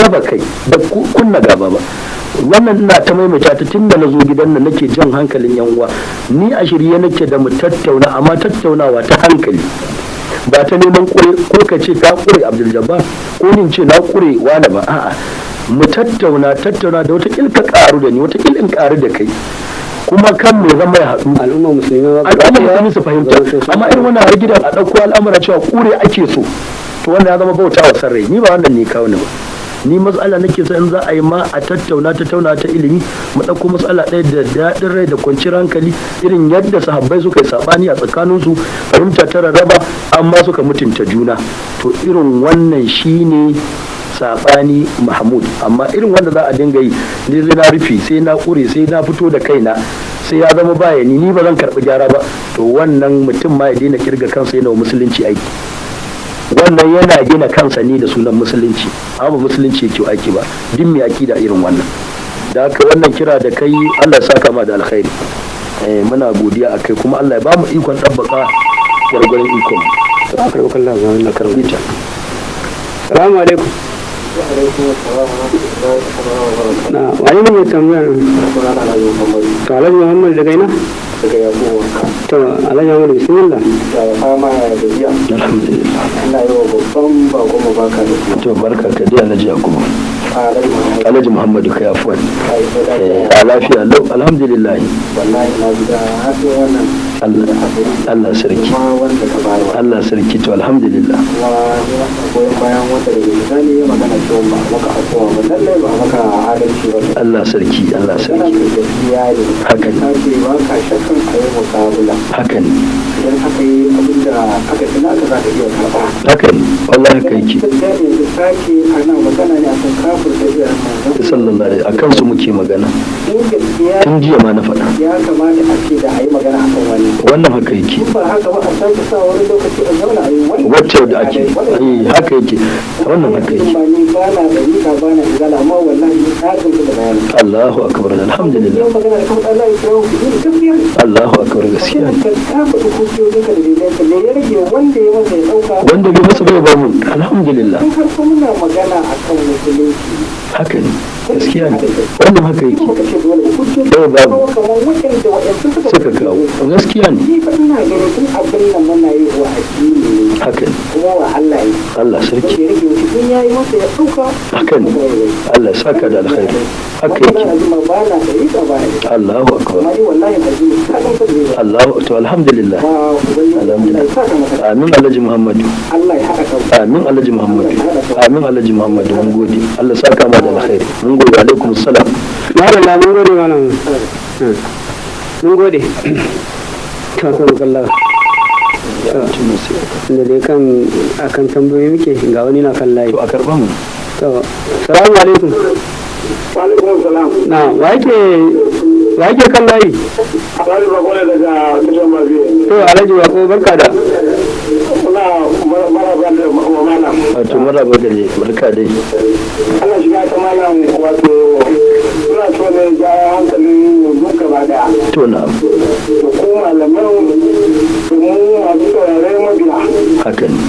Raba kai da kunna gaba ba. Wannan ina ta maimaita ta tun da na zo gidan nan, nake jan hankalin yan uwa. Ni a shirye nake da mu tattauna, amma tattaunawa ta hankali, ba ta neman kure, ko ka ce ka kure Abdul Jabbar, ko ni ce na kure wani ba. A'a, mu tattauna, tattauna da wata ka karu da ni, wata in karu da kai, kuma kan mu zama ya haɗu. Al'umma musulmi ba. Al'umma musulmi su fahimta. Amma irin wannan har gidan a ɗauko al'amura cewa kure ake so, to wannan ya zama bauta wa sarrai. Ni ba wannan ne kawo ni ba. Ni matsala nake so in za a yi ma a tattauna, tattauna ta ilimi, mu ɗauko matsala ɗaya da daɗin rai da kwanciyar hankali, irin yadda sahabbai suka yi saɓani a tsakaninsu, fahimta ta rarraba, amma suka mutunta juna. To irin wannan shine saɓani mahmud. Amma irin wanda za a dinga yi, ni sai na rufe, sai na ƙure, sai na fito da kaina, sai ya zama baya ni, ni ba zan karɓi gyara ba, to wannan mutum ma ya daina kirga kansa yana wa musulunci aiki. Wannan yana gina kansa ne da sunan musulunci, amma ba musulunci yake aiki ba, duk mai akida irin wannan. Da haka wannan kira da kai, Allah ya saka ma da alkhairi. Muna godiya akai, kuma Allah ya ba mu ikon ɗabbaka gwargwaron ikon. To, aka rabu kallon ga wannan. Karbi ta. Salamu alaikum. Na wani ne mai tambayar? To, Alhaji Muhammad daga ina? Daga Yakubu Wanka. To, Alhaji Muhammad, bismillah. Ya fama, ya gajiya? Alhamdulillah. Ina yi wa babban bakon mu barka da su. To, barka ka dai, Alhaji Yakubu. Alhaji Muhammad. Alhaji Muhammadu, kai, afuwan. Kai ko da A lafiya lau, alhamdulillah. Wallahi na ji da haɗin wannan Allah, Allah sarki. kuma wanda ka bayarwa. Allah sarki, to alhamdulillah. Kuma ni na goyon bayan wanda daga misali ya magana cewa ba a maka afuwa ba, lallai ba a maka adalci ba. Allah sarki, Allah Kana sarki. mai gaskiya ne. Haka ne. Ka ce ba ka shakkan a yi muƙabala. Haka ne. Idan aka yi abin da aka fi naka, za ka iya karɓa. Haka ne, wallahi haka yake. Gaskiya ne, yanzu sake ana magana ne akan kafir da iyayen manzon. Sallallahu alaihi, akan su muke magana. In gaskiya Tun jiya ma na faɗa. ya kamata a ce da a yi magana akan wani. Wannan haka yake. In ba haka ba, a sake sa wani lokaci a zauna a yi wani. Wacce da ake haka yake, wannan haka yake. Ba ni ba na ɗariƙa, ba na izala, amma wallahi ni na gamsu da bayani. Allahu akbar, alhamdulillah. Yau magana da kuma Allah ya kira ku ne, gaskiya ne. Allahu akbar, gaskiya ne. Ka faɗi hujjojinka da dalilanka, me ya rage? Wanda ya masa ya ɗauka. Wanda bai masa bai ba mu, alhamdulillah. In har muna magana akan musulunci. Haka ne, gaskiya ne, wannan haka yake. Kuma ka ce dole hujjoji Yau babu. kawo kamar waɗanda waɗansu suka Suka kawo, gaskiya ne. Ni fa ina ganin tun abin nan muna yi wa addini ne. Haka ne. Kuma wa Allah ne. Allah sarki. Wanda ya rage wuce in ya yi masa ya ɗauka. Haka ne, Allah ya saka da alkhairi, haka Wannan yake. azuma ba na ɗariƙa, ba na ɗariƙa. Allahu akbar. Amma dai wallahi azumi ka ɗan fadle ba. Allahu, to alhamdulillah. Ma ubangiji Allah ya saka maka. Amin, Alhaji Muhammadu. Allah ya haɗa kanku. Amin, Alhaji Muhammadu. Amin, Alhaji Muhammadu, mun gode, Allah saka ma da alkhairi, mun gode. Alaikum salam. Malam, mun gode, malam, mun gode. To, kan kallon da dai kan akan tambayoyi muke, ga wani na kan layi. To, a karba mu. To, salamu alaikum. Wa alaikum salam. Na wa yake kan layi? Alhaji Bako ne daga Tashan Mafi. To, Alhaji Bako, barka da. Muna maraba da wa malam. Wato maraba da barka dai. Allah shiga ta malam, wato suna so ne ja hankalin yanzu gaba daya. To, na'am. Da ku malaman da mu masu saurare mabiya. Haka ne.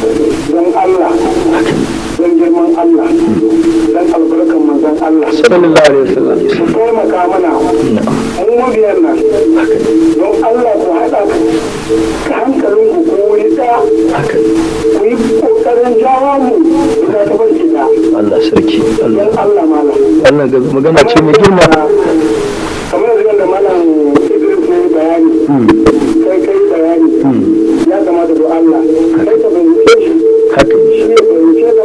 Don Allah. Haka ne. Don girman Allah. Don albarkan manzon Allah. Sallallahu alaihi wasallam. Su taimaka mana. Na'am. Mu mabiyan nan. Haka ne. Don Allah ku haɗa hankalin ku ko wuri ɗaya. Haka ne. Ku yi ƙoƙarin jawo mu bisa ta barki da. Allah sarki, Allah. Don Allah, malam. Wannan magana ce mai girma. Kamar yanzu yadda Malam Idris ya yi bayani, kai kai bayani, ya kamata don Allah kai ka fahimce shi, Haka. shi ya fahimce ka,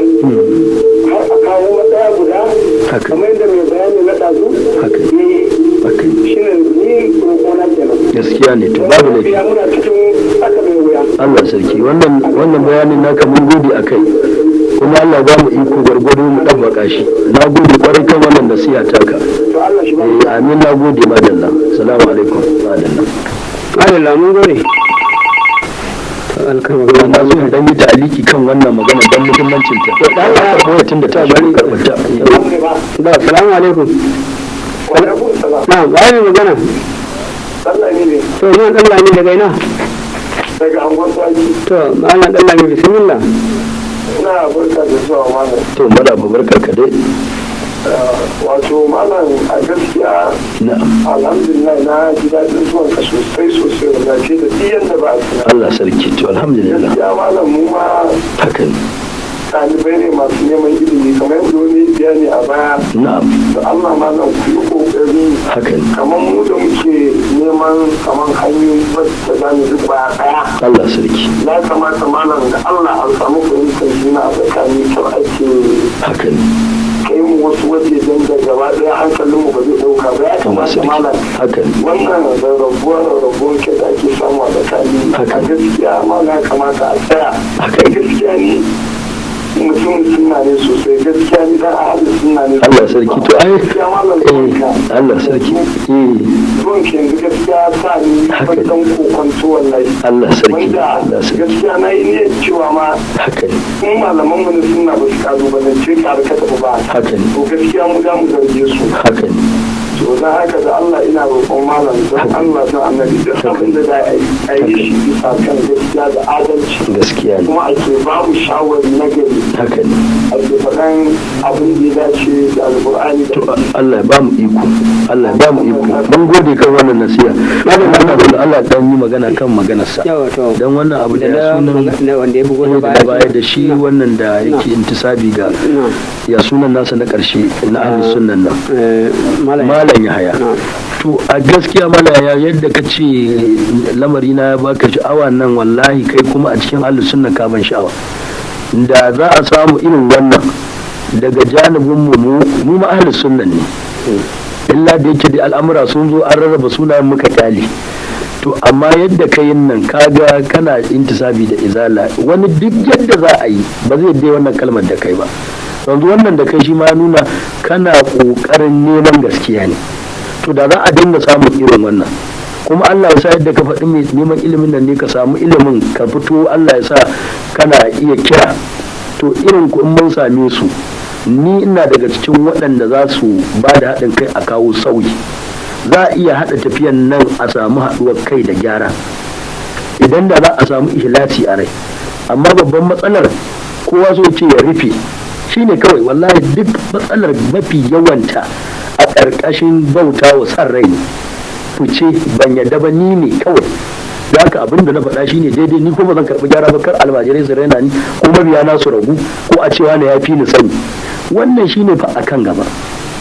har a kawo matsaya guda, Haka. kamar yadda mai bayani na ɗazu Haka. ya yi. Haka. Shi ne ni roƙona kenan. Gaskiya ne, to babu laifi. Ya muna cikin tsaka mai wuya. Allah sarki, wannan bayanin naka mun gode akai, kuma Allah ba mu iko gwargwado mu ɗabbaka shi. Na gode kwarai kan wannan nasiha taka. To, Allah shi ba Eh, amin, na gode, madalla. Salamu alaikum, madalla. Madalla, mun gode. To, alkama. Na so in dan yi ta'aliki kan wannan magana dan muhimmancin ta. Da Allah. Karɓo tun da ta bari karɓar ta. ne ba. Ba, salamu alaikum. Wa alaikum salam. Na waye mai magana? Allah ne. To, ni dan Lami daga ina? Daga angon Saki. To, malam Dan Lami, bismillah. Ina barka da zuwa, malam. To, maraba, barkar ka dai. Wato malam, a gaskiya, Na'am. alhamdulillah, na ji daɗin zuwan ka sosai sosai, wallahi fiye da duk yadda ba a tunani. Allah sarki, to alhamdulillah. Gaskiya malam, mu ma Haka ne. ɗalibai ne masu neman ilimi, kamar yadda wani bayani a baya. Na'am. Da Allah malam, ku yi ƙoƙari, Haka ne. kamar mu da muke neman kamar hanyoyi da za mu duk baya ɗaya. Allah sarki. Ya kamata malam, da Allah an samu fahimtar juna a tsakani, kar ake Haka ne. kai mu wasu wajejen da gaba ɗaya hankalinmu ba zai ɗauka ba. Ya Allah kamata sarki. malam, Haka ne. wannan rarrabuwar kai da ake samu a tsakani, Haka. a gaskiya malam, ya kamata a tsaya. Haka. Gaskiya ni mutum sunna ne sosai, gaskiya ni dan ahalin sunna ne. Allah sarki, to ai Gaskiya malam, eh, Allah sarki, eh. Zuwan ke yanzu gaskiya sa ni Haka. ban kokonto wallahi. Allah sarki. Wanda Allah sarki. gaskiya na yi niyyar cewa ma Haka ne. in malaman mu na sunna ba su kalubalance ka har ka tafi ba, Haka ne. to gaskiya mu za mu zarge su. Haka ne. To don haka, da Allah ina roƙon malam, don Allah, don annabi, duk abin da za a yi, a yi shi bisa kan gaskiya da adalci, Gaskiya ne. kuma ake babu shawari na gari, Haka ne. ake faɗan abin da ya dace da alƙur'ani da To Allah ya bamu iko, Allah ya bamu iko. Mun gode kan wannan nasiha. Allah ya dan yi magana kan maganarsa. Yawa, to. Dan wannan abu da da ya na sunan na wanda ya bugo na da baya da shi Na. wannan da yake intisabi ga Na. ya sunan nasa na ƙarshe na ahli sunnan nan? Malam. Malam Yahaya. Na. To a gaskiya malam Yahaya, yadda ka ce lamari na ya baka sha'awa nan, wallahi kai kuma a cikin ahli sunna ka ban sha'awa. Da za a samu irin wannan daga janibin mu, mu ma ahli sunnan ne, illa da yake da al'amura sun zo an rarraba sunayen muka kyale. To amma yadda ka yin nan, kaga kana intisabi da izala, wani duk yadda za a yi ba zai dai wannan kalmar da kai ba. Yanzu wannan da kai shi ma ya nuna kana kokarin neman gaskiya ne. To da za a dinga samun irin wannan, kuma Allah ya sa yadda ka faɗi mai neman ilimin nan ne, ka samu ilimin ka fito, Allah ya sa kana iya kira. To irin ku in mun same su, ni ina daga cikin waɗanda za su ba da haɗin kai a kawo sauyi. Za a iya haɗa tafiyan nan a samu haɗuwar kai da gyara idan da za a samu ihlasi a rai. Amma babban matsalar, kowa so ce ya rufe shine kawai. Wallahi duk matsalar mafi yawanta a ƙarƙashin bauta wa san rai ne. Fice ban yadda ba, ni ne kawai da haka abin da na faɗa shine daidai, ni ko ba zan karɓi gyara ba, kar almajirai su raina ni ko mabiya na su ragu ko a cewa na ya fi ni sani. Wannan shine fa akan gaba.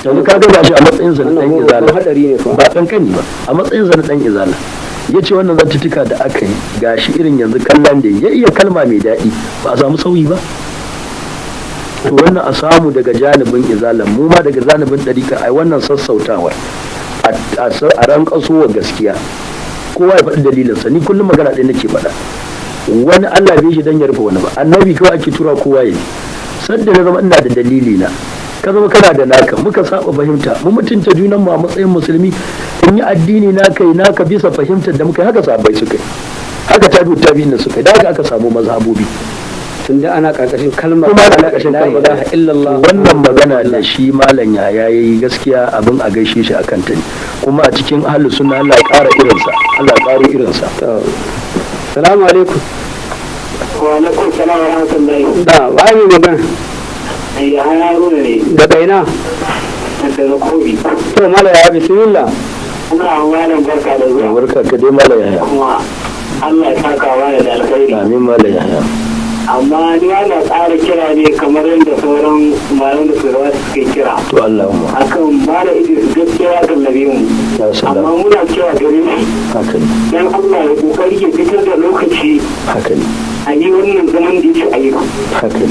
Yanzu ka ga gashi a matsayin sa na Wannan dan babban izala, hadari ne fa. ba kankani ba, a matsayin sa na dan izala ya ce wannan zantuttuka da aka yi gashi irin yanzu kallon da ya iya kalma mai daɗi, ba a samu sauyi ba. To wannan a samu daga janibin izalan, mu ma daga janibin ɗarika ai wannan sassautawar, a rankaso wa gaskiya, kowa ya faɗi dalilinsa. Ni kullum magana ɗaya nake faɗa, wani Allah bai shi dan ya rufe wani ba, annabi kawai ake tura kowa ya bi. Sadda na zama ina da dalili na, ka zama kana da naka, muka saba fahimta, mu mutunta junan mu a matsayin musulmi. In yi addini na, kai naka, bisa fahimtar da muka yi. Haka sahabbai suka yi, haka tabi'u tabi'in suka yi, da haka aka samu mazhabobi. Tunda ana karkashin kalmar Kuma ana karkashin la kalmar ilaha illallah. Wannan magana da shi malam ya yayi, gaskiya abin a gaishe shi akan ta ne. Kuma a cikin ahlus sunna Allah ya ƙara irinsa, Allah ya ƙaro irinsa. To, salamu alaikum. Wa alaikum salam wa rahmatullahi. Da waye mai magana? Ya Haruna ne. Daga ina? Daga Kobi. To malam ya, bismillah. Ina malam barka da zuwa. Barka ka dai, malam Yahaya. Kuma Allah ya saka wa da alkhairi. Amin, malam Yahaya. Amma ni ana ƙara kira ne kamar yadda sauran malam da su suke kira To Allahumma. akan malam Idris, gaskiya ya gallabe mu. Ya Amma salam. muna kira gare shi, Haka ne. dan Allah ya kokari ya fitar da lokaci Haka ne. a yi wannan zaman da yake a yi, Haka ne.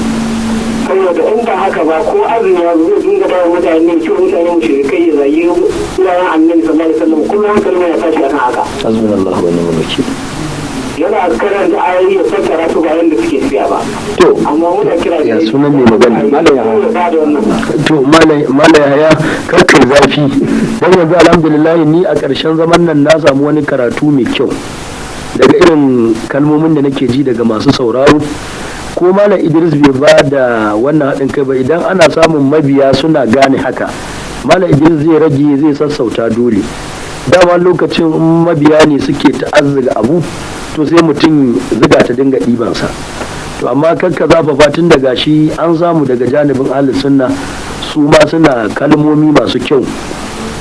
saboda in ba haka ba, ko azumi ya zo, zai dinga dawo mutane cewa mutane mushrikai, ya zagi iyayen annabi sallallahu alaihi wasallam. Kullum hankali ya tashi akan haka. Hasbunallahu wa ni'mal wakil. Yana karanta ayoyi ya fassara su ba yanda suke tafiya ba. To Amma muna kira ya gare shi, sunan mai magana? Malam Yahaya. ya ba da wannan. To malam Yahaya, kar kai zafi. Dan yanzu alhamdulillah ni a ƙarshen zaman nan na samu wani karatu mai kyau daga irin kalmomin da nake ji daga masu sauraro. Ko malam Idris bai ba da wannan haɗin kai ba, idan ana samun mabiya suna gane haka, malam Idris zai rage, zai sassauta. Dole dama lokacin in mabiya ne suke ta'azzuga abu, to sai mutum ziga ta dinga ɗibansa. To amma kar ka zafafa, tun daga shi an samu daga janibin ahlus sunna. Su ma suna kalmomi masu kyau.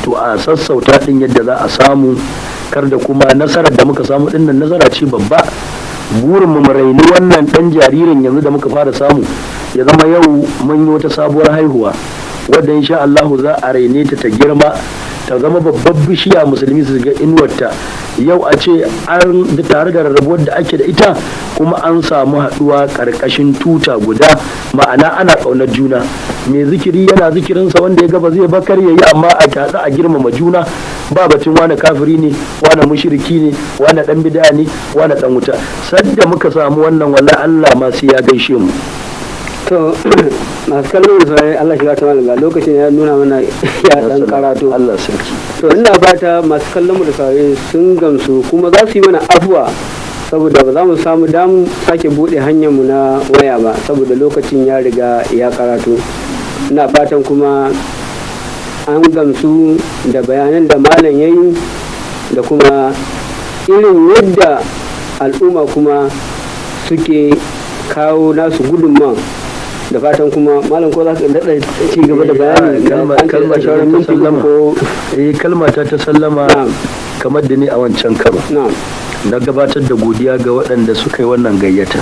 To a sassauta din yadda za a samu, kar da kuma nasarar da muka samu dinnan nasara ce babba. Burin mu raini wannan dan jaririn yanzu da muka fara samu, ya zama yau mun yi wata sabuwar haihuwa wadda insha Allahu za a raine ta ta girma ta zama babbar bishiya, musulmi su ga inuwarta. Yau a ce an tare da rarrabuwar da ake da ita, kuma an samu haɗuwa ƙarƙashin tuta guda, ma'ana ana ƙaunar juna. Mai zikiri yana zikirinsa, wanda ya gaba zai bakar ya yi, amma a haɗu a girmama juna. Ba batun wani kafiri ne, wani mushriki ne, wani ɗan bid'a ne, wani ɗan wuta. Sadda muka samu wannan, wallahi Allah ma sai ya gaishe mu. To masu kallon sai Allah shiga ta malam, ga lokacin ya nuna mana ya dan karatu. Allah sarki. To ina fata masu kallon mu da saurare sun gamsu, kuma za su yi mana afuwa saboda ba za mu samu damu sake bude hanyar mu na waya ba, saboda lokacin ya riga ya karatu. Ina fatan kuma an gamsu da bayanan da malam ya yi da kuma irin yadda al'umma kuma suke kawo nasu gudunmawa. Da fatan kuma malam, ko za ka daɗa ci gaba da bayani? Kalma ta sallama, eh, kalma ta ta sallama kamar da ni a wancan karo na gabatar da godiya ga waɗanda suka yi wannan gayyata.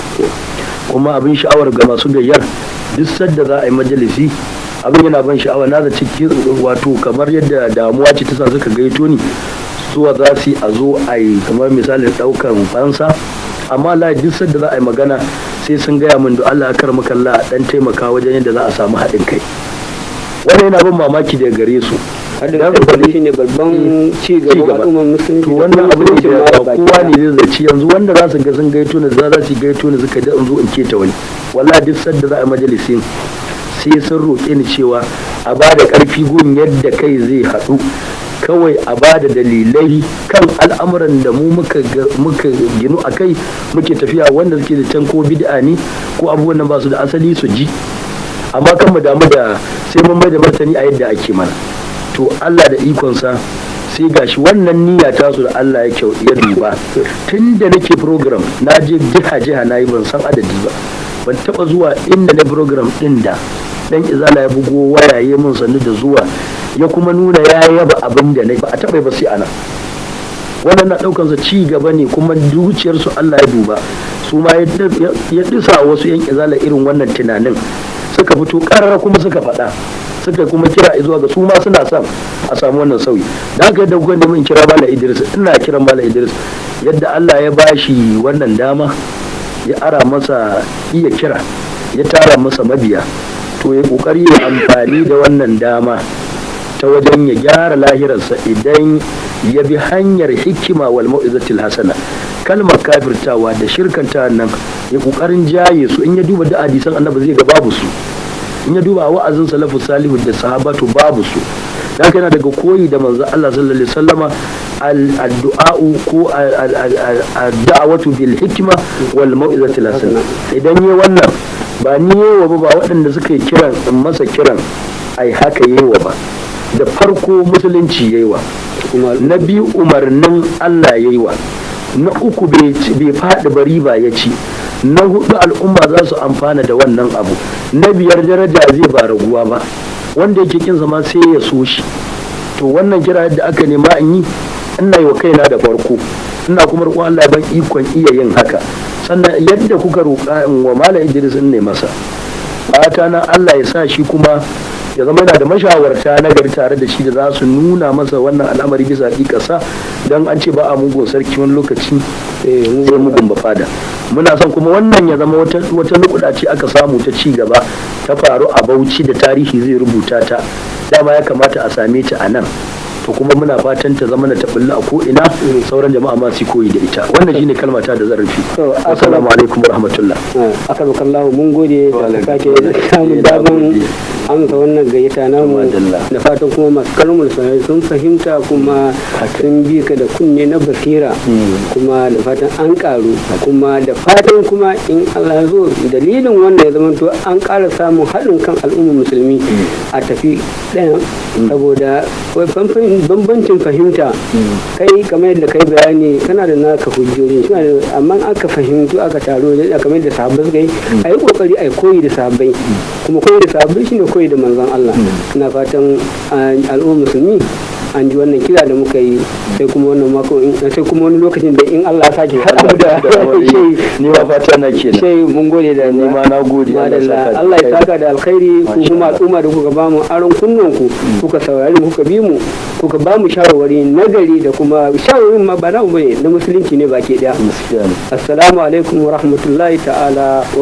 Kuma abin sha'awar ga masu gayyar, duk sadda za a yi majalisi abin yana ban sha'awa. Na da ciki wato kamar yadda damuwa ce ta sa suka gaito ni, zuwa za su yi a zo a yi kamar misalin ɗaukan fansa. Amma la, duk sadda za a yi magana sai sun gaya min, da Allah akar makalla dan taimaka wajen yadda za a samu haɗin kai. Wannan yana ban mamaki daga gare su. Haɗin kai shine babban ci gaban al'ummar musulunci. To wannan abu ne da ba kowa ne zai zaci yanzu wanda za su ga sun gaito ne, za su gaito ne suka da in zo in keta wani. Wallahi duk sadda za a yi majalisin sai sun roƙe ni cewa a ba da ƙarfi gun yadda kai zai haɗu, kawai a ba da dalilai kan al'amuran da mu muka ginu a kai muke tafiya, wanda suke da can ko bid'a ne ko abubuwan nan ba su da asali su ji, amma kan mu damu da sai mun mai da martani a yadda ake mana. To Allah da ikonsa sai gashi wannan niyya ta su da Allah ya kyau ya duba. Tun da nake program na je jiha jiha na yi, ban san adadi ba, ban taba zuwa inda na program din da dan izala ya bugo wayaye mun sannu da zuwa, ya kuma nuna ya yaba abin da na ba a taɓa ba sai ana. Wannan na ɗaukan sa ci gaba ne, kuma zuciyarsu Allah ya duba, su ma ya disa wasu yan izala irin wannan tunanin, suka fito ƙarara kuma suka faɗa, suka kuma kira zuwa ga su ma suna son a samu wannan sauyi. Da haka yadda kuka nemi in kira Malam Idris, ina kiran Malam Idris, yadda Allah ya bashi wannan dama, ya ara masa iya kira, ya tara masa mabiya, to ya kokari ya amfani da wannan dama ta wajen ya gyara lahirarsa idan ya bi hanyar hikima wal mau'izatil hasana. Kalmar kafirtawa da shirkanta nan ya kokarin jaye su. In ya duba da hadisan annabi zai ga babu su, in ya duba wa'azin salafu salihu da sahabatu babu su. Dan yana daga koyi da manzo Allah sallallahu alaihi wasallama addu'a'u ko ad-da'watu bil hikma wal mau'izatil hasana. Idan yi wannan ba ni yewa ba, ba waɗanda suka yi kiran masa kiran ai haka yewa ba. Da farko musulunci yayiwa, na biyu umarnin Allah yayiwa, na uku bai faɗi ba riba ya ci, na hudu al'umma za su amfana da wannan abu, na biyar daraja zai ba raguwa ba, wanda yake kin zama sai ya so shi. To wannan kira yadda aka nema in yi, ina yi wa kaina da farko, ina kuma roƙon Allah ban ikon iya yin haka. Sannan yadda kuka roƙa in wa Malam Idris, in ne masa fata na Allah ya sa shi kuma ya zama yana da mashawarta na gari tare da shi da za su nuna masa wannan al'amari bisa hakikarsa. Don an ce ba a mugun sarki wani lokaci sai mugun ba fada. Muna son kuma wannan ya zama wata nukuda ce aka samu ta ci gaba ta faru a Bauchi da tarihi zai rubuta ta. Dama ya kamata a same ta a nan, to kuma muna fatan ta zama na ta bulla a ko'ina, sauran jama'a ma su koyi da ita. Wannan shine kalma ta da zan rufe. Assalamu alaikum warahmatullah. Akarbakallahu, mun gode da sake samun daman amsa wannan gayyata namu. Da fatan kuma masu kalmar sun fahimta kuma sun bi ka da kunne na basira, kuma da fatan an karu, kuma da fatan kuma in Allah zo dalilin wannan ya zama to an ƙara samun haɗin kan al'ummar musulmi a tafi ɗaya, saboda bambancin fahimta. Kai kamar yadda kai bayani kana da naka hujjoji, amma aka fahimtu aka taro kamar yadda sahabbai suka yi, a yi kokari a yi koyi da sahabbai, kuma koyi da sahabbai shine koyi koyi da manzon Allah. Ina fatan al'ummar musulmi an ji wannan kira da muka yi, sai kuma wannan mako, sai kuma wani lokacin da in Allah ya sake haɗa mu da shehi. Ni ma fata na kenan. Shehi, mun gode da Ni ma na gode, Allah ya saka da Allah ya alkhairi. saka da alkhairi. Ku Masha kuma Allah. al'umma da kuka bamu aron kunnuwan ku, kuka saurari mu, kuka bi mu, kuka bamu shawarwari nagari, da kuma shawarwarin ma ba na bane, na musulunci ne baki daya. Gaskiya ne. Assalamu alaikum wa rahmatullahi ta'ala wa.